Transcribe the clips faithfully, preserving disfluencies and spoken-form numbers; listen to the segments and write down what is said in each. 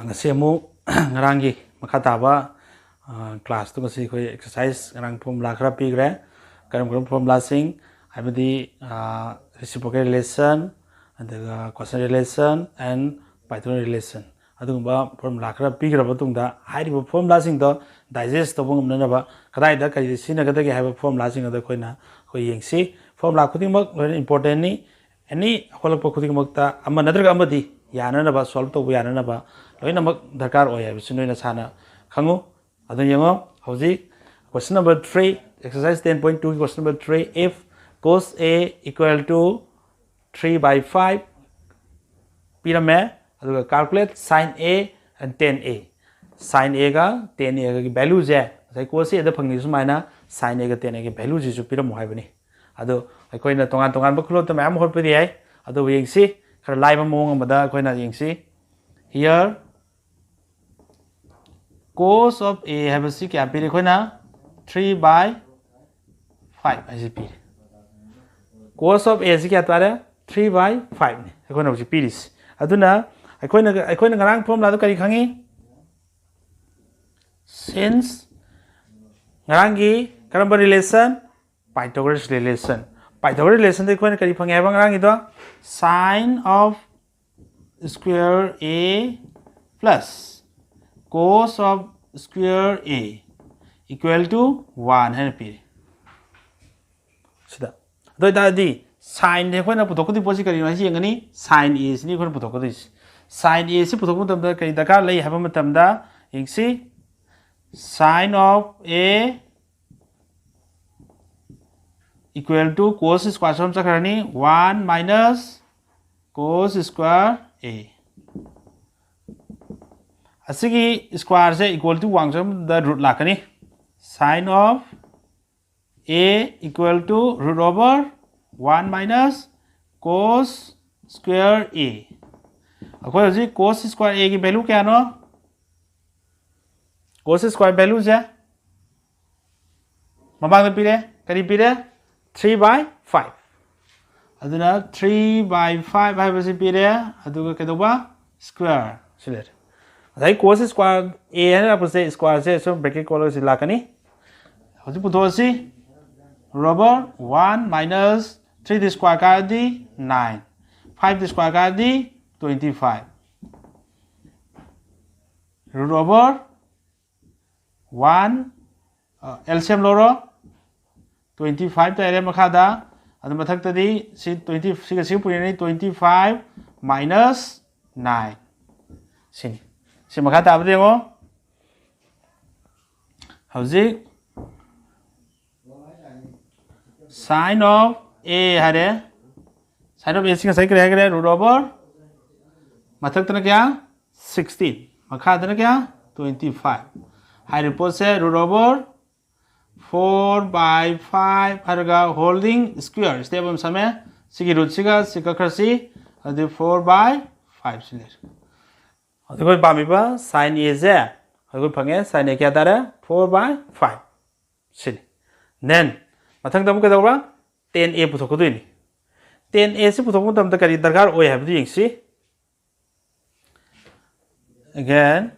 ꯉꯁꯤ ꯑꯃꯨꯛ ꯉꯔꯥꯡꯒꯤ ꯃꯈꯥ ꯇꯥꯕ ꯀ꯭ꯂꯥꯁꯇꯨ ꯉꯁꯤ ꯑꯩꯈꯣꯏ ꯑꯦꯛꯁꯔꯁꯥꯏꯁ, ꯉꯔꯥꯡ ꯐꯣꯔꯃꯨꯂꯥ ꯈꯔ ꯄꯤꯈ꯭ꯔꯦ꯫ ꯀꯔꯝ ꯀꯔꯝꯕ ꯐꯣꯔꯃꯨꯂꯥꯁꯤꯡ ꯍꯥꯏꯕꯗꯤ reciprocal relation, ꯑꯗꯨꯒ quotient relation and Pythagoras relation, ꯑꯗꯨꯒꯨꯝꯕ ꯐꯣꯔꯃꯨꯂꯥ ꯈꯔ ꯄꯤꯈ꯭ꯔꯕ ꯃꯇꯨꯡꯗ ꯍꯥꯏꯔꯤꯕ ꯐꯣꯔꯃꯨꯂꯥꯁꯤꯡꯗꯣ ꯗꯥꯏꯖꯦꯁ ꯇꯧꯕ ꯉꯝꯅꯅꯕ ꯀꯗꯥꯏꯗ ꯀꯔꯤ ꯁꯤꯖꯤꯟꯅꯒꯗꯒꯦ ꯍꯥꯏꯕ ꯐꯣꯔꯃꯨꯂꯥꯁꯤꯡ ꯑꯗꯣ ꯑꯩꯈꯣꯏꯅ ꯑꯩꯈꯣꯏ ꯌꯦꯡꯁꯤ꯫ ꯐꯣꯔꯃꯨꯂꯥ ꯈꯨꯗꯤꯡꯃꯛ ꯂꯣꯏꯅ ꯏꯝꯄꯣꯔꯇꯦꯟꯅꯤ꯫ ꯑꯦꯅꯤ ꯍꯧꯒꯠꯂꯛꯄ ꯈꯨꯗꯤꯡꯃꯛꯇ ꯑꯃ ꯅꯠꯇ꯭ꯔꯒ ꯑꯃꯗꯤ ꯌꯥꯅꯅꯕ, ꯁꯣꯜꯕ ꯇꯧꯕ ꯌꯥꯅꯅꯕ ꯂꯣꯏꯅꯃꯛ ꯗꯔꯀꯥꯔ ꯑꯣꯏ ꯍꯥꯏꯕꯁꯤ ꯅꯣꯏ ꯅꯁꯥꯅ ꯈꯪꯉꯨ꯫ ꯑꯗꯨ ꯌꯦꯡꯉꯣ, ꯍꯧꯖꯤꯛ question number three, exercise ten point two ꯒꯤ question number three, if cos A equal to three by five ꯄꯤꯔꯝꯃꯦ, ꯑꯗꯨꯒ calculate sine A and tan A꯫ Sine A ꯒ tan A ꯒꯒꯤ ꯚꯦꯂꯨꯁꯦ ꯉꯁꯥꯏ cos A ꯗ ꯐꯪꯉꯤ ꯁꯨꯃꯥꯏꯅ sine A ꯒ tan A ꯒꯤ ꯚꯦꯂꯨꯁꯤꯁꯨ ꯄꯤꯔꯝꯃꯣ ꯍꯥꯏꯕꯅꯤ꯫ ꯑꯗꯣ ꯑꯩꯈꯣꯏꯅ ꯇꯣꯉꯥꯟ ꯇꯣꯉꯥꯟꯕ ꯈꯨꯗꯣꯞꯇ ꯃꯌꯥꯝ ꯍꯣꯠꯄꯗꯤ ꯌꯥꯏ, ꯑꯗꯨꯕꯨ ꯌꯦꯡꯁꯤ, ꯈꯔ ꯂꯥꯏꯕ ꯃꯑꯣꯡ ꯑꯃꯗ ꯑꯩꯈꯣꯏꯅ ꯌꯦꯡꯁꯤ꯫ Here cos of A ꯍꯥꯏꯕꯁꯤ ꯀꯌꯥ ꯄꯤꯔꯤ? ꯑꯩꯈꯣꯏꯅ three by five ꯍꯥꯏꯁꯤ ꯄꯤꯔꯤ꯫ Cos of A ꯁꯤ ꯀꯌꯥ ꯇꯥꯔꯦ? Three by five ꯅꯤ ꯑꯩꯈꯣꯏꯅ ꯍꯧꯖꯤꯛ ꯄꯤꯔꯤꯁꯤ꯫ ꯑꯗꯨꯅ ꯑꯩꯈꯣꯏꯅ ꯑꯩꯈꯣꯏꯅ ꯉꯔꯥꯡ ꯐꯣꯔꯃꯨꯂꯥꯗꯣ ꯀꯔꯤ ꯈꯪꯉꯤ? Since ꯉꯔꯥꯡꯒꯤ ꯀꯔꯝꯕ relation? Pythagoras relation꯫ Pythagoras relationꯗ ꯑꯩꯈꯣꯏꯅ ꯀꯔꯤ ꯐꯪꯉꯦ ꯍꯥꯏꯕ ꯉꯔꯥꯡꯒꯤꯗꯣ? Sine of square A plus cos of square A equal to one ꯍꯥꯏꯅ ꯄꯤꯔꯤ꯫ ꯁꯤꯗ ꯑꯗꯨ ꯑꯣꯏꯇꯥꯔꯗꯤ sine ꯁꯦ ꯑꯩꯈꯣꯏꯅ ꯄꯨꯊꯣꯛꯀꯗꯣꯏ ꯄꯣꯠꯁꯤ ꯀꯔꯤꯅꯣ ꯍꯥꯏꯁꯤ ꯌꯦꯡꯒꯅꯤ꯫ Sine A ꯁꯤꯅꯤ ꯑꯩꯈꯣꯏꯅ ꯄꯨꯊꯣꯛꯀꯗꯣꯏꯁꯤ꯫ Sine A ꯁꯤ ꯄꯨꯊꯣꯛꯄ ꯃꯇꯝꯗ ꯀꯔꯤ ꯗꯔꯀꯥꯔ ꯂꯩ ꯍꯥꯏꯕ ꯃꯇꯝꯗ ꯌꯦꯡꯁꯤ꯫ Sine of A equal to cos square ꯁꯣꯝ ꯆꯠꯈ꯭ꯔꯅꯤ, one minus cos square A꯫ ꯑꯁꯤꯒꯤ square say equal to one ꯆꯠꯄꯗ root ꯂꯥꯛꯀꯅꯤ꯫ Sine of A equal to root over one minus cos square A꯫ ꯑꯩꯈꯣꯏ ꯍꯧꯖꯤꯛ cos square A ꯒꯤ value ꯀꯌꯥꯅꯣ? Cos square value ꯁꯦ ꯃꯃꯥꯡꯗ ꯄꯤꯔꯦ꯫ ꯀꯔꯤ ꯄꯤꯔꯦ? Three by five꯫ ꯑꯗꯨꯅ three by five ꯍꯥꯏꯕꯁꯤ ꯄꯤꯔꯦ, ꯑꯗꯨꯒ ꯀꯩꯗꯧꯕ? Square ꯁꯤ ꯂꯩꯔꯦ꯫ ꯉꯁꯥꯏ cos square a ꯍꯥꯏꯅ ꯂꯥꯛꯄꯁꯦ, square ꯁꯦ ꯁꯨꯝ bracket ꯀꯣꯠꯂꯒ ꯁꯤ ꯂꯥꯛꯀꯅꯤ꯫ ꯍꯧꯖꯤꯛ ꯄꯨꯊꯣꯛꯑꯁꯤ꯫ Root over one minus three ꯗꯤ square ꯀꯥꯔꯗꯤ nine, five ꯗꯤ square ꯀꯥꯔꯗꯤ twenty five, root over one, L C M ꯂꯧꯔꯣ, twenty five ꯇꯥꯔꯦ ꯃꯈꯥꯗ꯫ ꯑꯗꯨ ꯃꯊꯛꯇꯗꯤ ꯁꯤ twenty, ꯁꯤꯒ ꯁꯤꯒ ꯄꯨꯔꯤꯅꯤ, twenty five minus nine꯫ ꯁꯤꯅꯤ꯫ ꯁꯤ ꯃꯈꯥ ꯇꯥꯕꯗ ꯌꯦꯡꯉꯣ꯫ ꯍꯧꯖꯤꯛ sine of a ꯍꯥꯏꯔꯦ꯫ Sine of a ꯁꯤ ꯉꯁꯥꯏ ꯀꯔꯤ ꯍꯥꯏꯈ꯭ꯔꯦ? Root over ꯃꯊꯛꯇꯅ ꯀꯌꯥ? Sixteen꯫ ꯃꯈꯥꯗꯅ ꯀꯌꯥ? Twenty five꯫ ꯍꯥꯏꯔꯤꯕ ꯄꯣꯠꯁꯦ root over four by five ꯍꯥꯏꯔꯒ holding square step ꯑꯃ ꯁꯝꯃꯦ꯫ ꯁꯤꯒꯤ root ꯁꯤꯒ ꯁꯤ ꯀꯛꯈ꯭ꯔꯁꯤ꯫ ꯑꯗꯨꯗꯤ four by five ꯁꯤ ꯂꯩꯔꯦ꯫ ꯑꯗꯨ ꯑꯩꯈꯣꯏ ꯄꯥꯝꯃꯤꯕ sine a ꯁꯦ ꯑꯩꯈꯣꯏ ꯐꯪꯉꯦ꯫ Sine a ꯀꯌꯥ ꯇꯥꯔꯦ? Four by five꯫ ꯁꯤꯅꯤ꯫ Then ꯃꯊꯪꯗ ꯑꯃꯨꯛ ꯀꯩꯗꯧꯕ? Tan a ꯄꯨꯊꯣꯛꯀꯗꯣꯏꯅꯤ꯫ Tan a ꯁꯤ ꯄꯨꯊꯣꯛꯄ ꯃꯇꯝꯗ ꯀꯔꯤ ꯗꯔꯀꯥꯔ ꯑꯣꯏ ꯍꯥꯏꯕꯗꯨ ꯌꯦꯡꯁꯤ꯫ Again,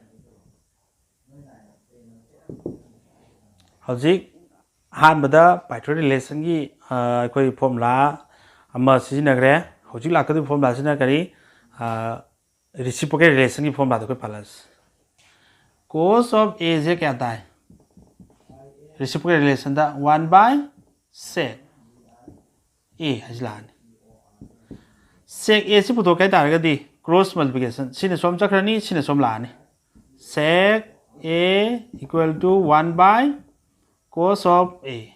ꯍꯧꯖꯤꯛ ꯑꯍꯥꯟꯕꯗ Pythagoras relation ꯒꯤ, ꯑ, ꯑꯩꯈꯣꯏ formula ꯑꯃ ꯁꯤꯖꯤꯟꯅꯈ꯭ꯔꯦ꯫ ꯍꯧꯖꯤꯛ ꯂꯥꯛꯀꯗꯧꯔꯤꯕ formula ꯁꯤꯅ ꯀꯔꯤ? ꯑ, reciprocal relation ꯒꯤ formula ꯗꯣ ꯑꯩꯈꯣꯏ ꯄꯥꯜꯂꯁꯤ꯫ Cos of a ꯁꯦ ꯀꯌꯥ ꯇꯥꯏ? Reciprocal relation the one by sec a ꯍꯥꯏꯁꯤ ꯂꯥꯛꯑꯅꯤ꯫ Sec a ꯁꯤ ꯄꯨꯊꯣꯛꯀꯦ ꯍꯥꯏ ꯇꯥꯔꯒꯗꯤ cross multiplication, ꯁꯤꯅ ꯁꯣꯝ ꯆꯠꯈ꯭ꯔꯅꯤ, ꯁꯤꯅ ꯁꯣꯝ ꯂꯥꯛꯑꯅꯤ꯫ Sec a equal to one by cos of a꯫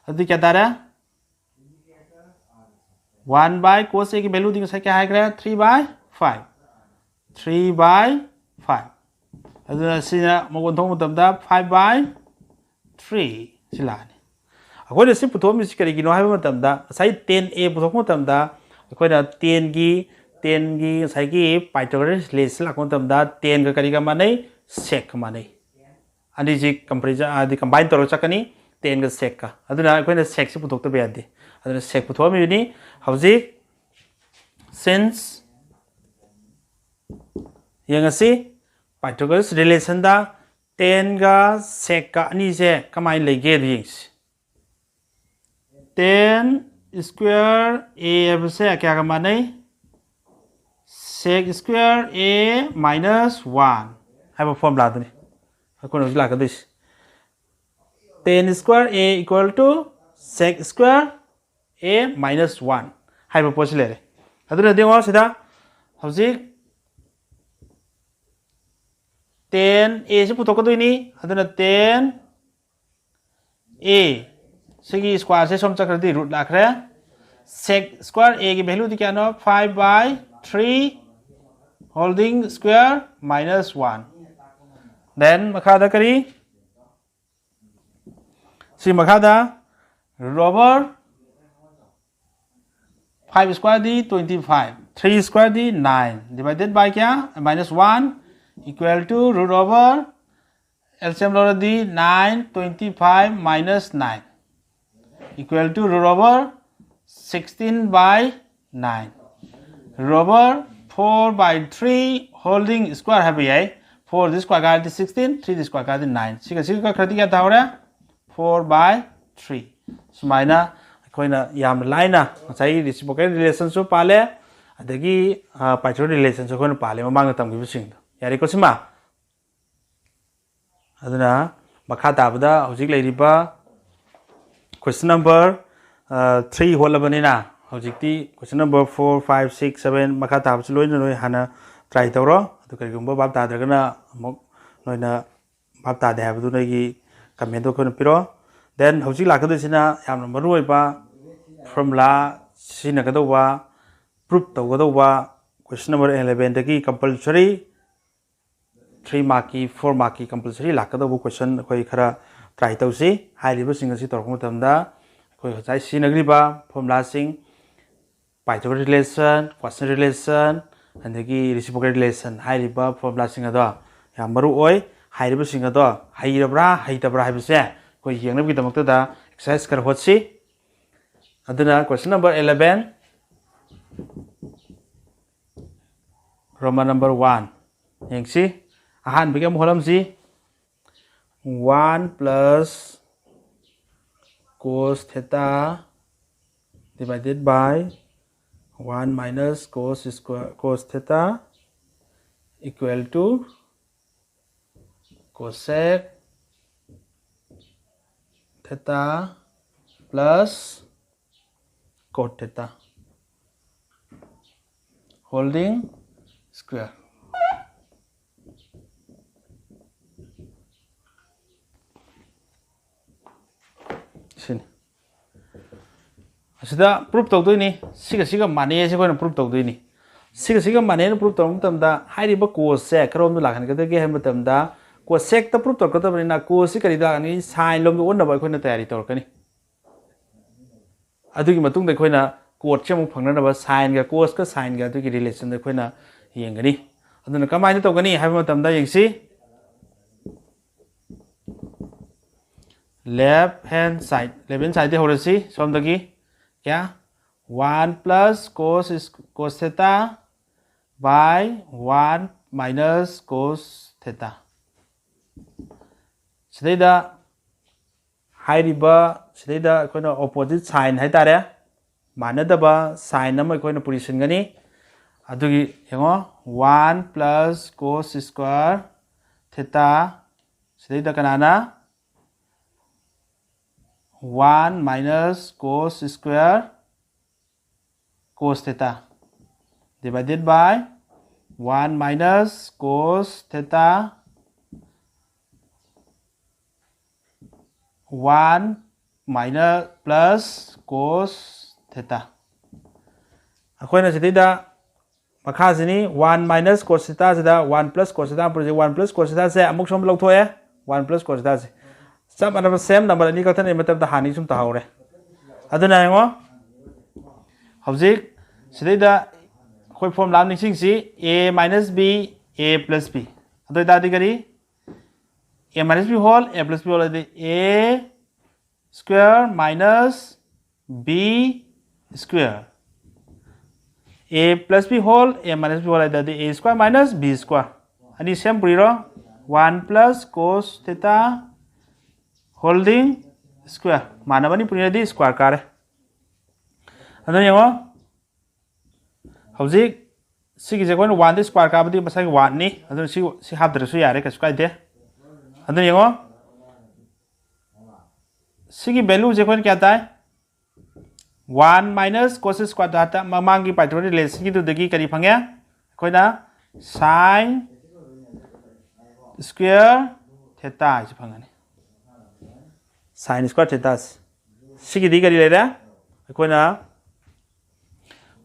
ꯑꯗꯨꯗꯤ ꯀꯌꯥ ꯇꯥꯔꯦ? One by cos a ꯒꯤ value ꯗꯤ ꯉꯁꯥꯏ ꯀꯌꯥ ꯍꯥꯏꯈ꯭ꯔꯦ? Three by five꯫ Three by five꯫ ꯑꯗꯨꯅ ꯁꯤꯅ ꯃꯉꯣꯟ ꯊꯣꯛꯄ ꯃꯇꯝꯗ five by three ꯁꯤ ꯂꯥꯛꯑꯅꯤ꯫ ꯑꯩꯈꯣꯏꯅ ꯁꯤ ꯄꯨꯊꯣꯛꯑꯝꯃꯤꯁꯤ ꯀꯔꯤꯒꯤꯅꯣ ꯍꯥꯏꯕ ꯃꯇꯝꯗ, ꯉꯁꯥꯏ tan a ꯄꯨꯊꯣꯛꯄ ꯃꯇꯝꯗ ꯑꯩꯈꯣꯏꯅ tan ꯒꯤ, tan ꯒꯤ ꯉꯁꯥꯏꯒꯤ Pythagoras relation ꯂꯥꯛꯄ ꯃꯇꯝꯗ tan ꯒ ꯀꯔꯤꯒ ꯃꯥꯟꯅꯩ? Sec ꯀ ꯃꯥꯟꯅꯩ꯫ ꯑꯅꯤꯁꯤ comparison, ꯍꯥꯏꯗꯤ combine ꯇꯧꯔꯒ ꯆꯠꯀꯅꯤ, tan ꯒ sec ꯀ꯫ ꯑꯗꯨꯅ ꯑꯩꯈꯣꯏꯅ sec ꯁꯤ ꯄꯨꯊꯣꯛꯇꯕ ꯌꯥꯗꯦ꯫ ꯑꯗꯨꯅ sec ꯄꯨꯊꯣꯛꯑꯝꯃꯤꯕꯅꯤ꯫ ꯍꯧꯖꯤꯛ since ꯌꯦꯡꯉꯁꯤ, Pythagoras relationꯗ tanꯒ secꯀ ꯑꯅꯤꯁꯦ ꯀꯃꯥꯏꯅ ꯂꯩꯒꯦ ꯑꯗꯨ ꯌꯦꯡꯁꯤ꯫ Tan square a ꯍꯥꯏꯕꯁꯦ ꯀꯌꯥꯒ ꯃꯥꯟꯅꯩ? Sec square a minus one ꯍꯥꯏꯕ formulaꯗꯨꯅꯤ ꯑꯩꯈꯣꯏꯅ ꯍꯧꯖꯤꯛ ꯂꯥꯛꯀꯗꯣꯏꯁꯦ꯫ Tan square a equal to sec square a minus one ꯍꯥꯏꯕ ꯄꯣꯠꯁꯤ ꯂꯩꯔꯦ꯫ ꯑꯗꯨꯅ ꯌꯦꯡꯉꯣ ꯁꯤꯗ ꯍꯧꯖꯤꯛ tan a ꯁꯤ ꯄꯨꯊꯣꯛꯀꯗꯣꯏꯅꯤ꯫ ꯑꯗꯨꯅ tan a ꯁꯤꯒꯤ squareꯁꯦ ꯁꯣꯝ ꯆꯠꯈ꯭ꯔꯗꯤ root ꯂꯥꯛꯈ꯭ꯔꯦ꯫ Sec square aꯒꯤ valueꯗꯤ ꯀꯌꯥꯅꯣ? Five by three whole square minus one꯫ Then ꯃꯈꯥꯗ ꯀꯔꯤ? ꯁꯤ ꯃꯈꯥꯗ root over five squareꯗꯤ twenty five, three squareꯗꯤ nine, divided by ꯀꯌꯥ? Minus one equal to root over LCM ꯂꯧꯔꯗꯤ nine, twenty five minus nine equal to root over sixteen by nine, root over four by three whole square ꯍꯥꯏꯕ ꯌꯥꯏ꯫ Fourꯗꯤ square ꯀꯥꯔꯗꯤ sixteen, threeꯗꯤ square ꯀꯥꯔꯗꯤ nine꯫ ꯁꯤꯒ ꯁꯤꯒ ꯀꯛꯈ꯭ꯔꯗꯤ ꯀꯌꯥ ꯇꯥꯍꯧꯔꯦ? Four by three꯫ ꯁꯨꯃꯥꯏꯅ ꯑꯩꯈꯣꯏꯅ ꯌꯥꯝꯅ ꯂꯥꯏꯅ ꯉꯁꯥꯏꯒꯤ reciprocal relationꯁꯨ ꯄꯥꯜꯂꯦ, ꯑꯗꯒꯤ Pythagoras relationꯁꯨ ꯑꯩꯈꯣꯏꯅ ꯄꯥꯜꯂꯦ ꯃꯃꯥꯡꯗ ꯇꯝꯈꯤꯕꯁꯤꯡꯗꯣ꯫ ꯌꯥꯔꯦꯀꯣ ꯁꯤꯃ? ꯑꯗꯨꯅ ꯃꯈꯥ ꯇꯥꯕꯗ ꯍꯧꯖꯤꯛ ꯂꯩꯔꯤꯕ question number three ꯍꯣꯠꯂꯕꯅꯤꯅ ꯍꯧꯖꯤꯛꯇꯤ question number four, five, six, seven ꯃꯈꯥ ꯇꯥꯕꯁꯨ ꯂꯣꯏꯅ ꯅꯣꯏ ꯍꯥꯟꯅ try ꯇꯧꯔꯣ꯫ ꯑꯗꯨ ꯀꯔꯤꯒꯨꯝꯕ ꯚꯥꯞ ꯇꯥꯗ꯭ꯔꯒꯅ ꯑꯃꯨꯛ ꯅꯣꯏꯅ ꯚꯥꯞ ꯇꯥꯗꯦ ꯍꯥꯏꯕꯗꯨ ꯅꯣꯏꯒꯤ commentꯗꯣ ꯑꯩꯈꯣꯏꯅ ꯄꯤꯔꯛꯑꯣ꯫ Then ꯍꯧꯖꯤꯛ ꯂꯥꯛꯀꯗꯣꯏꯁꯤꯅ ꯌꯥꯝꯅ ꯃꯔꯨꯑꯣꯏꯕ formula ꯁꯤꯖꯤꯟꯅꯒꯗꯧꯕ, proof ꯇꯧꯒꯗꯧꯕ question number elevenꯗꯒꯤ compulsory three markꯀꯤ, four markꯀꯤ compulsory ꯂꯥꯛꯀꯗꯧꯕ question ꯑꯩꯈꯣꯏ ꯈꯔ try ꯇꯧꯁꯤ꯫ ꯍꯥꯏꯔꯤꯕꯁꯤꯡ ꯑꯁꯤ ꯇꯧꯔꯛꯄ ꯃꯇꯝꯗ ꯑꯩꯈꯣꯏ ꯉꯁꯥꯏ ꯁꯤꯖꯤꯟꯅꯈ꯭ꯔꯤꯕ formulaꯁꯤꯡ, Pythagoras relation, quotient relation, ꯑꯗꯒꯤ reciprocal relation ꯍꯥꯏꯔꯤꯕ formulaꯁꯤꯡ ꯑꯗꯣ ꯌꯥꯝ ꯃꯔꯨ ꯑꯣꯏ꯫ ꯍꯥꯏꯔꯤꯕꯁꯤꯡ ꯑꯗꯣ ꯍꯩꯔꯕ꯭ꯔꯥ ꯍꯩꯇꯕ꯭ꯔꯥ ꯍꯥꯏꯕꯁꯦ ꯑꯩꯈꯣꯏ ꯌꯦꯡꯅꯕꯒꯤꯗꯃꯛꯇꯗ exercise ꯈꯔ ꯍꯣꯠꯁꯤ꯫ ꯑꯗꯨꯅ question number eleven, Roman number one ꯌꯦꯡꯁꯤ꯫ ꯑꯍꯥꯟꯕꯒꯤ ꯑꯃꯨꯛ ꯍꯣꯠꯂꯝꯁꯤ꯫ One plus cos theta divided by one minus cos square, cos theta equal to cosec theta plus cot theta holding square꯫ ꯁꯤꯅꯤ꯫ ꯑꯁꯤꯗ proof ꯇꯧꯗꯣꯏꯅꯤ꯫ ꯁꯤꯒ ꯁꯤꯒ ꯃꯥꯟꯅꯩ ꯍꯥꯏꯁꯦ ꯑꯩꯈꯣꯏꯅ proof ꯇꯧꯗꯣꯏꯅꯤ꯫ ꯁꯤꯒ ꯁꯤꯒ ꯃꯥꯟꯅꯩꯅ proof ꯇꯧꯕ ꯃꯇꯝꯗ ꯍꯥꯏꯔꯤꯕ cos ꯁꯦ ꯀꯔꯣꯝꯗ ꯂꯥꯛꯍꯟꯒꯗꯒꯦ ꯍꯥꯏꯕ ꯃꯇꯝꯗ, cosecꯇ proof ꯇꯧꯔꯛꯀꯗꯕꯅꯤꯅ cos ꯁꯤ ꯀꯔꯤꯗ ꯂꯥꯛꯀꯅꯤ? Sign ꯂꯣꯝꯗ ꯑꯣꯟꯅꯕ ꯑꯩꯈꯣꯏꯅ ꯇꯌꯥꯔꯤ ꯇꯧꯔꯛꯀꯅꯤ꯫ ꯑꯗꯨꯒꯤ ꯃꯇꯨꯡꯗ ꯑꯩꯈꯣꯏꯅ cot ꯁꯦ ꯑꯃꯨꯛ ꯐꯪꯅꯅꯕ signꯒ cosꯀ signꯒ ꯑꯗꯨꯒꯤ relationꯗ ꯑꯩꯈꯣꯏꯅ ꯌꯦꯡꯒꯅꯤ꯫ ꯑꯗꯨꯅ ꯀꯃꯥꯏꯅ ꯇꯧꯒꯅꯤ ꯍꯥꯏꯕ ꯃꯇꯝꯗ ꯌꯦꯡꯁꯤ꯫ Left hand side, left hand sideꯇꯒꯤ ꯍꯧꯔꯁꯤ꯫ ꯁꯣꯝꯗꯒꯤ ꯀꯌꯥ? One plus cos is, cos theta by one minus cos theta꯫ ꯁꯤꯗꯩꯗ ꯍꯥꯏꯔꯤꯕ, ꯁꯤꯗꯩꯗ ꯑꯩꯈꯣꯏꯅ opposite sign ꯍꯥꯏꯇꯥꯔꯦ, ꯃꯥꯟꯅꯗꯕ sign ꯑꯃ ꯑꯩꯈꯣꯏꯅ ꯄꯨꯔꯤꯁꯤꯟꯒꯅꯤ꯫ ꯑꯗꯨꯒꯤ ꯌꯦꯡꯉꯣ, one plus cos square theta, ꯁꯤꯗꯩꯗ ꯀꯅꯥꯅ? One minus cos square cos theta divided by one minus cos theta, one minus plus cos theta꯫ ꯑꯩꯈꯣꯏꯅ ꯁꯤꯗꯩꯗ ꯃꯈꯥꯁꯤꯅꯤ, one minus cos theta ꯁꯤꯗ one plus cos theta ꯄꯨꯔꯤꯁꯦ, one plus cos theta ꯁꯦ ꯑꯃꯨꯛ ꯁꯣꯝ ꯂꯧꯊꯣꯛꯑꯦ, one plus cos theta ꯁꯦ ꯆꯞ ꯃꯥꯟꯅꯕ same number ꯑꯅꯤ ꯀꯛꯊꯠꯅꯕꯒꯤ ꯃꯇꯝꯗ ꯍꯥꯟꯅꯒꯤ ꯁꯨꯝ ꯇꯥꯍꯧꯔꯦ꯫ ꯑꯗꯨꯅ ꯌꯦꯡꯉꯣ, ꯍꯧꯖꯤꯛ ꯁꯤꯗꯩꯗ ꯑꯩꯈꯣꯏ formula ꯑꯃ ꯅꯤꯡꯁꯤꯡꯁꯤ, a minus b, a plus b꯫ ꯑꯗꯨ ꯑꯣꯏꯇꯥꯔꯗꯤ ꯀꯔꯤ? A minus b whole, a plus b whole ꯑꯗꯤ a square minus b square, a plus b whole, a minus b whole ꯍꯥꯏ ꯇꯥꯔꯗꯤ a square minus b square꯫ ꯑꯅꯤ ꯁꯦꯝ ꯄꯨꯔꯤꯔꯣ? One plus cos theta holding square ꯃꯥꯟꯅꯕꯅꯤ ꯄꯨꯔꯤꯔꯗꯤ square ꯀꯥꯔꯦ꯫ ꯑꯗꯨꯅ ꯌꯦꯡꯉꯣ, ꯍꯧꯖꯤꯛ ꯁꯤꯒꯤꯁꯦ ꯑꯩꯈꯣꯏꯅ ꯋꯥꯟꯗ square ꯀꯥꯕꯗꯤ ꯃꯁꯥꯒꯤ ꯋꯥꯟꯅꯤ꯫ ꯑꯗꯨꯅ ꯁꯤ ꯁꯤ ꯍꯥꯞꯇ꯭ꯔꯁꯨ ꯌꯥꯔꯦ, ꯀꯩꯁꯨ ꯀꯥꯏꯗꯦ꯫ ꯑꯗꯨꯅ ꯌꯦꯡꯉꯣ, ꯁꯤꯒꯤ value ꯁꯦ ꯑꯩꯈꯣꯏꯅ ꯀꯌꯥ ꯇꯥꯏ? One minus cos square theta꯫ ꯃꯃꯥꯡꯒꯤ Pythagoras relation ꯒꯤꯗꯨꯗꯒꯤ ꯀꯔꯤ ꯐꯪꯉꯦ? ꯑꯩꯈꯣꯏꯅ sine square theta ꯍꯥꯏꯁꯤ ꯐꯪꯒꯅꯤ꯫ Sine square theta ꯁꯤꯒꯤꯗꯤ ꯀꯔꯤ ꯂꯩꯔꯦ? ꯑꯩꯈꯣꯏꯅ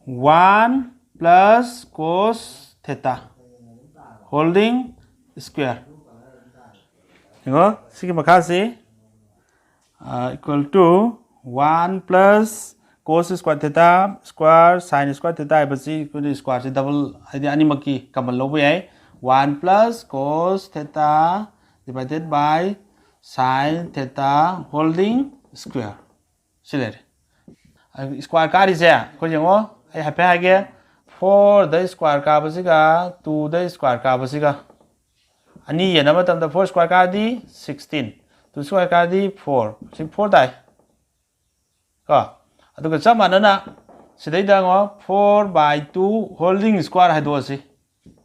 one plus cos theta holding square꯫ ꯌꯦꯡꯉꯣ, ꯁꯤꯒꯤ ꯃꯈꯥꯁꯤ equal to one plus cos square theta square sine square theta ꯍꯥꯏꯕꯁꯤ ꯑꯩꯈꯣꯏꯅ square ꯁꯤ double, ꯍꯥꯏꯗꯤ ꯑꯅꯤꯃꯛꯀꯤ common ꯂꯧꯕ ꯌꯥꯏ꯫ One plus cos theta divided by sine theta holding square꯫ ꯁꯤ ꯂꯩꯔꯦ꯫ Square ꯀꯥꯔꯤꯁꯦ ꯑꯩꯈꯣꯏ ꯌꯦꯡꯉꯣ, ꯑꯩ ꯍꯥꯏꯐꯦꯠ ꯍꯥꯏꯒꯦ꯫ Four ꯗ square ꯀꯥꯕꯁꯤꯒ two ꯗ square ꯀꯥꯕꯁꯤꯒ ꯑꯅꯤ ꯌꯦꯟꯅꯕ ꯃꯇꯝꯗ four square ꯀꯥꯔꯗꯤ sixteen, two square ꯀꯥꯔꯗꯤ four, ꯁꯤ four ꯇꯥꯏ ꯀꯣ꯫ ꯑꯗꯨꯒ ꯆꯞ ꯃꯥꯟꯅꯅ ꯁꯤꯗꯩꯗ ꯌꯦꯡꯉꯣ, four by two holding square ꯍꯥꯏꯗꯣꯛꯑꯁꯤ꯫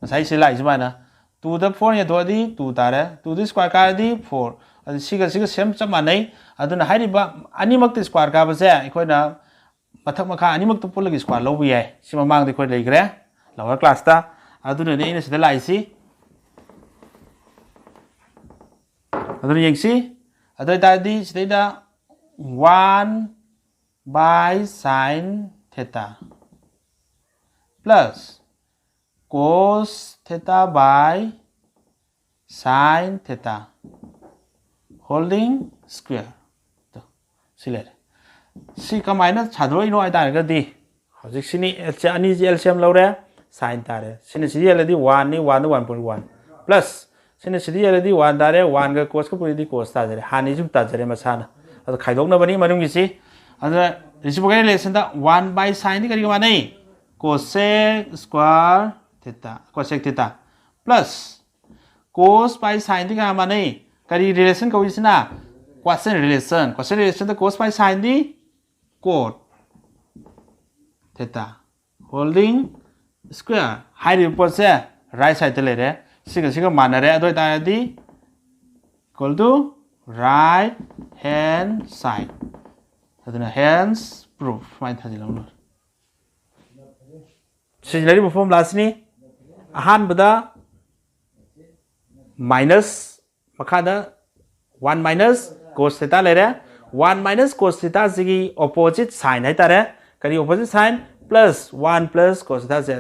ꯉꯁꯥꯏ ꯁꯤ ꯂꯥꯛꯏ ꯁꯨꯃꯥꯏꯅ, two ꯗ four ꯌꯦꯟꯊꯣꯛꯑꯗꯤ two ꯇꯥꯔꯦ, two ꯗ square ꯀꯥꯔꯗꯤ four꯫ ꯑꯗꯨ ꯁꯤꯒ ꯁꯤꯒ same ꯆꯞ ꯃꯥꯟꯅꯩ꯫ ꯑꯗꯨꯅ ꯍꯥꯏꯔꯤꯕ ꯑꯅꯤꯃꯛꯇ square ꯀꯥꯕꯁꯦ ꯑꯩꯈꯣꯏꯅ ꯃꯊꯛ ꯃꯈꯥ ꯑꯅꯤꯃꯛꯇ ꯄꯨꯜꯂꯒ square ꯂꯧꯕ ꯌꯥꯏ꯫ ꯁꯤ ꯃꯃꯥꯡꯗ ꯑꯩꯈꯣꯏ ꯂꯩꯈ꯭ꯔꯦ lower class ꯇ꯫ ꯑꯗꯨꯅꯅꯦ ꯑꯩꯅ ꯁꯤꯗ ꯂꯥꯛꯏꯁꯤ꯫ ꯑꯗꯨꯅ ꯌꯦꯡꯁꯤ꯫ ꯑꯗꯨ ꯑꯣꯏꯇꯥꯔꯗꯤ ꯁꯤꯗꯩꯗ one by sine theta plus cos theta by sine theta holding square꯫ ꯁꯤ ꯂꯩꯔꯦ꯫ ꯁꯤ ꯀꯃꯥꯏꯅ ꯁꯥꯗꯣꯔꯛꯏꯅꯣ ꯍꯥꯏ ꯇꯥꯔꯒꯗꯤ, ꯍꯧꯖꯤꯛ ꯁꯤꯅꯤ, ꯑꯅꯤꯁꯤ L C M ꯂꯧꯔꯦ, sine ꯇꯥꯔꯦ꯫ ꯁꯤꯅ ꯁꯤꯗ ꯌꯦꯜꯂꯗꯤ one ꯅꯤ, one ꯗ one point one plus ꯁꯤꯅ ꯁꯤꯗ ꯌꯦꯜꯂꯗꯤ one ꯇꯥꯔꯦ, one ꯒ cos ꯀ ꯄꯨꯔꯤꯗꯤ cos ꯇꯥꯖꯔꯦ, ꯍꯥꯟꯅꯩꯁꯨ ꯇꯥꯖꯔꯦ ꯃꯁꯥꯅ꯫ ꯑꯗꯣ ꯈꯥꯏꯗꯣꯛꯅꯕꯅꯤ ꯃꯅꯨꯡꯒꯤꯁꯤ꯫ ꯑꯗꯨꯅ reciprocal relation the one by sine ꯗꯤ ꯀꯔꯤꯒ ꯃꯥꯟꯅꯩ? Cosec square theta, cosec theta plus cos pi sin ꯗꯤ ꯀꯅꯥ ꯃꯥꯟꯅꯩ? ꯀꯔꯤ relation ꯀꯧꯏ ꯁꯤꯅ? Quotient relation꯫ Quotient relation ꯗ cos pi sin ꯗꯤ cot theta holding square꯫ ꯍꯥꯏꯔꯤꯕ ꯄꯣꯠꯁꯦ right side ꯇ ꯂꯩꯔꯦ, ꯁꯤꯒ ꯁꯤꯒ ꯃꯥꯟꯅꯔꯦ꯫ ꯑꯗꯨ ꯑꯣꯏꯇꯥꯔꯗꯤ equal to right hand side꯫ ꯑꯗꯨꯅ hence proof ꯁꯨꯃꯥꯏꯅ ꯊꯥꯖꯤꯜꯂꯒ ꯂꯣꯏꯔꯦ꯫ ꯁꯤꯖꯤꯟꯅꯔꯤꯕ formula ꯁꯤꯅꯤ꯫ ꯑꯍꯥꯟꯕꯗ minus, ꯃꯈꯥꯗ one minus cos theta ꯂꯩꯔꯦ꯫ One minus cos theta ꯁꯤꯒꯤ opposite sign ꯍꯥꯏꯇꯥꯔꯦ꯫ ꯀꯔꯤ opposite sign? Plus one plus cos theta ꯁꯦ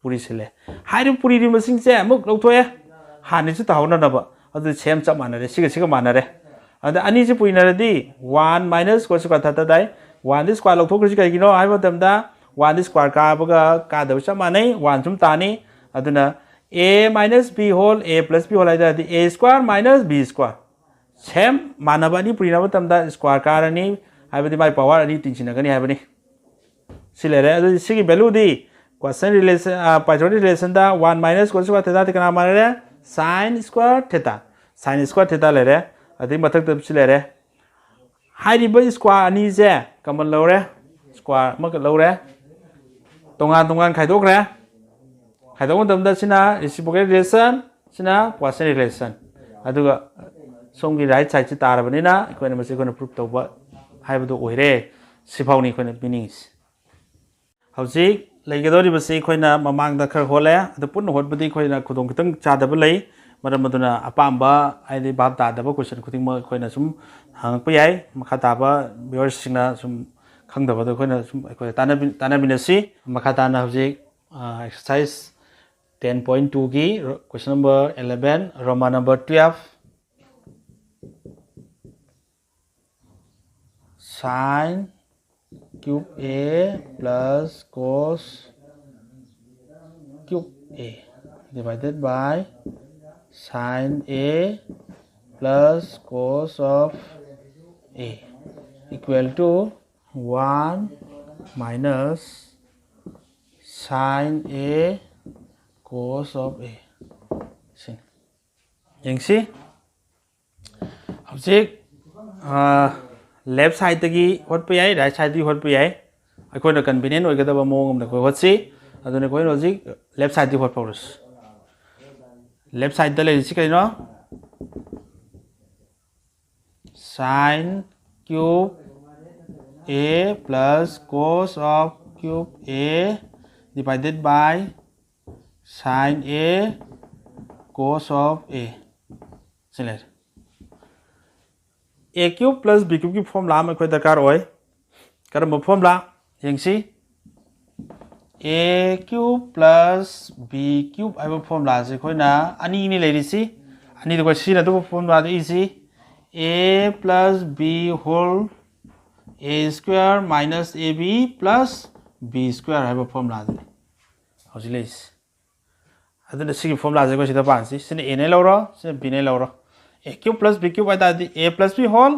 ꯄꯨꯔꯤꯁꯤꯜꯂꯦ꯫ ꯍꯥꯏꯔꯤꯕ ꯄꯨꯔꯤꯔꯤꯕ ꯃꯁꯤꯡꯁꯦ ꯑꯃꯨꯛ ꯂꯧꯊꯣꯛꯑꯦ, ꯍꯥꯟꯅꯁꯨ ꯇꯥꯍꯧꯅꯅꯕ꯫ ꯑꯗꯨ same ꯆꯞ ꯃꯥꯟꯅꯔꯦ, ꯁꯤꯒ ꯁꯤꯒ ꯃꯥꯟꯅꯔꯦ꯫ ꯑꯗ ꯑꯅꯤꯁꯤ ꯄꯨꯔꯤꯅꯔꯗꯤ one minus cos square theta ꯇꯥꯏ꯫ One ꯗꯤ square ꯂꯧꯊꯣꯛꯈ꯭ꯔꯤꯁꯤ ꯀꯩꯒꯤꯅꯣ ꯍꯥꯏꯕ ꯃꯇꯝꯗ, one ꯗꯤ square ꯀꯥꯕꯒ ꯀꯥꯗꯕ ꯆꯞ ꯃꯥꯟꯅꯩ, one ꯁꯨꯝ ꯇꯥꯅꯤ꯫ ꯑꯗꯨꯅ a minus b whole, a plus b whole ꯍꯥꯏ ꯇꯥꯔꯗꯤ a square minus b square꯫ Same ꯃꯥꯟꯅꯕ ꯑꯅꯤ ꯄꯨꯔꯤꯅꯕ ꯃꯇꯝꯗ square ꯀꯥꯔꯅꯤ, ꯍꯥꯏꯕꯗꯤ ꯃꯥꯏ power ꯑꯅꯤ ꯇꯤꯟꯁꯤꯟꯅꯒꯅꯤ ꯍꯥꯏꯕꯅꯤ꯫ ꯁꯤ ꯂꯩꯔꯦ꯫ ꯑꯗꯨꯗꯤ ꯁꯤꯒꯤ value ꯗꯤ quotient relation, ꯑ, Pythagoras relation ꯗ one minus cos square theta ꯗꯤ ꯀꯅꯥ ꯃꯥꯟꯅꯔꯦ? Sin square theta꯫ Sin square theta ꯂꯩꯔꯦ꯫ ꯑꯗꯩ ꯃꯊꯛꯇ ꯁꯤ ꯂꯩꯔꯦ꯫ ꯍꯥꯏꯔꯤꯕ square ꯑꯅꯤꯁꯦ common ꯂꯧꯔꯦ, square ꯑꯃꯈꯛ ꯂꯧꯔꯦ, ꯇꯣꯉꯥꯟ ꯇꯣꯉꯥꯟ ꯈꯥꯏꯗꯣꯛꯈ꯭ꯔꯦ꯫ ꯈꯥꯏꯗꯣꯛꯄ ꯃꯇꯝꯗ ꯁꯤꯅ reciprocal relation, ꯁꯤꯅ quotient relation꯫ ꯑꯗꯨꯒ ꯁꯣꯝꯒꯤ right side ꯁꯤ ꯇꯥꯔꯕꯅꯤꯅ ꯑꯩꯈꯣꯏꯅ ꯃꯁꯤ ꯑꯩꯈꯣꯏꯅ proof ꯇꯧꯕ ꯍꯥꯏꯕꯗꯨ ꯑꯣꯏꯔꯦ꯫ ꯁꯤꯐꯥꯎꯅꯤ ꯑꯩꯈꯣꯏꯅ ꯄꯤꯅꯤꯡꯉꯤꯁꯤ꯫ ꯍꯧꯖꯤꯛ ꯂꯩꯒꯗꯧꯔꯤꯕꯁꯤ ꯑꯩꯈꯣꯏꯅ ꯃꯃꯥꯡꯗ ꯈꯔ ꯍꯣꯠꯂꯦ, ꯑꯗꯨ ꯄꯨꯟꯅ ꯍꯣꯠꯄꯗꯤ ꯑꯩꯈꯣꯏꯅ ꯈꯨꯗꯣꯡ ꯈꯤꯇꯪ ꯆꯥꯗꯕ ꯂꯩ꯫ ꯃꯔꯝ ꯑꯗꯨꯅ ꯑꯄꯥꯝꯕ, ꯍꯥꯏꯗꯤ ꯚꯥꯞ ꯇꯥꯗꯕ question ꯈꯨꯗꯤꯡꯃꯛ ꯑꯩꯈꯣꯏꯅ ꯁꯨꯝ ꯍꯪꯉꯛꯄ ꯌꯥꯏ꯫ ꯃꯈꯥ ꯇꯥꯕ viewers ꯁꯤꯡꯅ ꯁꯨꯝ ꯈꯪꯗꯕꯗꯣ ꯑꯩꯈꯣꯏꯅ ꯁꯨꯝ ꯑꯩꯈꯣꯏ ꯇꯥꯟꯅꯕꯤ-, ꯇꯥꯟꯅꯃꯤꯟꯅꯁꯤ꯫ ꯃꯈꯥ ꯇꯥꯅ ꯍꯧꯖꯤꯛ, ꯑ, exercise ten point two ꯒꯤ ro-, question number eleven, Roman number twelve, sin cube a plus cos cube a divided by sin a plus cos of a equal to one minus sin a cos of a꯫ ꯁꯤꯅꯤ꯫ ꯌꯦꯡꯁꯤ꯫ ꯍꯧꯖꯤꯛ left ꯁꯥꯏꯗꯇꯒꯤ ꯍꯣꯠꯄ ꯌꯥꯏ, right ꯁꯥꯏꯗꯇꯒꯤ ꯍꯣꯠꯄ ꯌꯥꯏ꯫ ꯑꯩꯈꯣꯏꯅ convenient ꯑꯣꯏꯒꯗꯕ ꯃꯑꯣꯡ ꯑꯃꯗ ꯑꯩꯈꯣꯏ ꯍꯣꯠꯁꯤ꯫ ꯑꯗꯨꯅ ꯑꯩꯈꯣꯏꯅ ꯍꯧꯖꯤꯛ ꯂꯦꯐ ꯁꯥꯏꯗꯇꯒꯤ ꯍꯣꯠꯄ ꯍꯧꯔꯁꯤ꯫ ꯂꯦꯐ ꯁꯥꯏꯗꯇ ꯂꯩꯔꯤꯁꯤ ꯀꯩꯅꯣ? Sine cube A plus cos of cube A divided by sine A cos of A꯫ ꯁꯤ ꯂꯩꯔꯦ꯫ A cube plus B cube ꯀꯤ ꯐꯣꯔꯃꯨꯂꯥ ꯑꯃ ꯑꯩꯈꯣꯏ ꯗꯔꯀꯥꯔ ꯑꯣꯏ꯫ ꯀꯔꯝꯕ ꯐꯣꯔꯃꯨꯂꯥ? ꯌꯦꯡꯁꯤ꯫ A cube plus B cube ꯍꯥꯏꯕ ꯐꯣꯔꯃꯨꯂꯥꯁꯦ ꯑꯩꯈꯣꯏꯅ ꯑꯅꯤꯅꯤ ꯂꯩꯔꯤꯁꯤ꯫ ꯑꯅꯤꯗꯨ ꯑꯩꯈꯣꯏ ꯁꯤꯖꯤꯟꯅꯗꯧꯕ ꯐꯣꯔꯃꯨꯂꯥꯗ ꯏꯁꯤ꯫ A plus B whole A square minus A B plus B square ꯍꯥꯏꯕ ꯐꯣꯔꯃꯨꯂꯥꯗꯨꯅꯤ ꯍꯧꯖꯤꯛ ꯂꯩꯔꯤꯁꯤ꯫ ꯑꯗꯨꯅ ꯁꯤꯒꯤ ꯐꯣꯔꯃꯨꯂꯥꯁꯦ ꯑꯩꯈꯣꯏ ꯁꯤꯗ ꯄꯥꯟꯁꯤ꯫ ꯁꯤꯅ A ꯅꯦ ꯂꯧꯔꯣ, ꯁꯤꯅ B ꯅꯦ ꯂꯧꯔꯣ꯫ A cube plus B cube ꯍꯥꯏ ꯇꯥꯔꯗꯤ A plus B whole,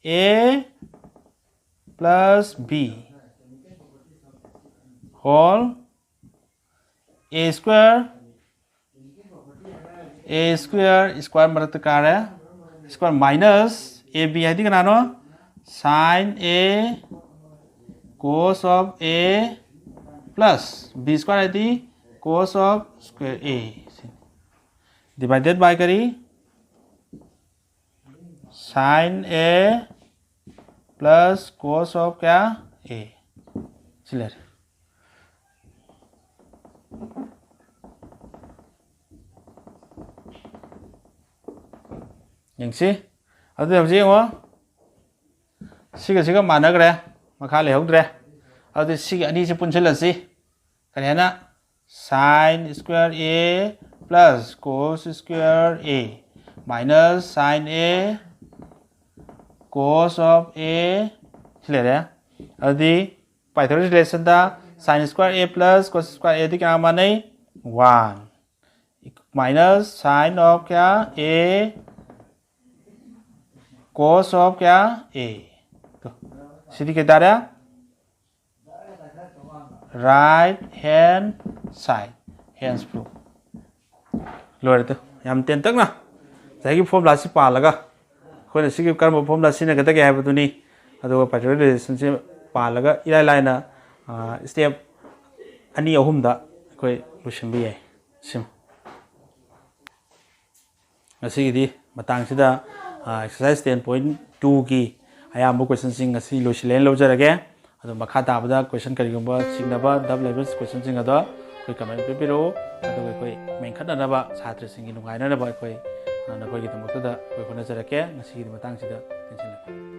A plus B whole, A square, A square, square ꯃꯔꯛꯇ ꯀꯥꯔꯦ, square minus A B ꯍꯥꯏꯗꯤ ꯀꯅꯥꯅꯣ? Sine A cos of A plus B square ꯍꯥꯏꯗꯤ cos of square A꯫ Divided by ꯀꯔꯤ? Sine A plus cos of ꯀꯌꯥ? A꯫ ꯁꯤ ꯂꯩꯔꯦ꯫ ꯌꯦꯡꯁꯤ꯫ ꯑꯗꯨꯗꯤ ꯍꯧꯖꯤꯛ ꯌꯦꯡꯉꯣ꯫ ꯁꯤꯒ ꯁꯤꯒ ꯃꯥꯟꯅꯈ꯭ꯔꯦ꯫ ꯃꯈꯥ ꯂꯩꯍꯧꯗ꯭ꯔꯦ꯫ ꯑꯗꯨꯗꯤ ꯁꯤꯒꯤ ꯑꯅꯤꯁꯤ ꯄꯨꯟꯁꯤꯜꯂꯁꯤ꯫ ꯀꯔꯤ ꯍꯥꯏꯅ? Sine square A plus cos square A minus sine A cos of A ꯁꯤ ꯂꯩꯔꯦ꯫ ꯑꯗꯨꯗꯤ Pythagoras relation the sine square A plus cos square A ꯗꯤ ꯀꯌꯥ ꯃꯥꯟꯅꯩ? One minus sine of ꯀꯌꯥ? A cos of ꯀꯌꯥ? A꯫ ꯇꯨ꯫ ꯁꯤꯗꯤ ꯀꯩ ꯇꯥꯔꯦ? Right hand side, hence proof꯫ ꯂꯣꯏꯔꯦ ꯇꯨ꯫ ꯌꯥꯝ ꯇꯦꯟꯇꯛꯅ ꯉꯁꯥꯏꯒꯤ ꯐꯣꯔꯃꯨꯂꯥꯁꯤ ꯄꯥꯜꯂꯒ, ꯑꯩꯈꯣꯏꯅ ꯁꯤꯒꯤ ꯀꯔꯝꯕ ꯐꯣꯔꯃꯨꯂꯥ ꯁꯤꯖꯤꯟꯅꯒꯗꯒꯦ ꯍꯥꯏꯕꯗꯨꯅꯤ꯫ ꯑꯗꯨꯒ ꯄꯥꯏꯊꯥꯒꯣꯔꯁ ꯔꯤꯂꯦꯁꯟꯁꯤ ꯄꯥꯜꯂꯒ ꯏꯔꯥꯏ ꯂꯥꯏꯅ ꯁ꯭ꯇꯦꯞ ꯑꯅꯤ ꯑꯍꯨꯝꯗ ꯑꯩꯈꯣꯏ ꯂꯣꯏꯁꯤꯟꯕ ꯌꯥꯏ꯫ ꯁꯤꯃ ꯉꯁꯤꯒꯤꯗꯤ ꯃꯇꯥꯡꯁꯤꯗ ꯑꯦꯛꯁꯔꯁꯥꯏꯁ ꯇꯦꯟ ꯄꯣꯏꯟ ꯇꯨꯒꯤ ꯑꯌꯥꯝꯕ ꯀꯣꯏꯁꯟꯁꯤꯡ ꯉꯁꯤ ꯂꯣꯏꯁꯤꯜꯂꯦꯅ ꯂꯧꯖꯔꯒꯦ꯫ ꯑꯗꯣ ꯃꯈꯥ ꯇꯥꯕꯗ ꯀꯣꯏꯁꯟ ꯀꯔꯤꯒꯨꯝꯕ ꯆꯤꯡꯅꯕ ꯗꯕꯜ ꯂꯦꯡꯒ꯭ꯋꯦꯖ ꯀꯣꯏꯁꯟꯁꯤꯡ ꯑꯗꯣ ꯑꯩꯈꯣꯏ ꯀꯃꯦꯟ ꯄꯤꯕꯤꯔꯛꯎ꯫ ꯑꯗꯨꯒ ꯑꯩꯈꯣꯏ ꯃꯦꯟꯈꯠꯅꯅꯕ, ꯁꯥꯇ꯭ꯔꯁꯤꯡꯒꯤ ꯅꯨꯡꯉꯥꯏꯅꯅꯕ ꯑꯩꯈꯣꯏ, ꯑ, ꯅꯈꯣꯏꯒꯤꯗꯃꯛꯇꯗ ꯑꯩꯈꯣꯏ ꯍꯣꯠꯅꯖꯔꯛꯀꯦ꯫ ꯉꯁꯤꯒꯤꯗꯤ ꯃꯇꯥꯡꯁꯤꯗ ꯇꯦꯟꯁꯤꯜꯂꯒꯦ꯫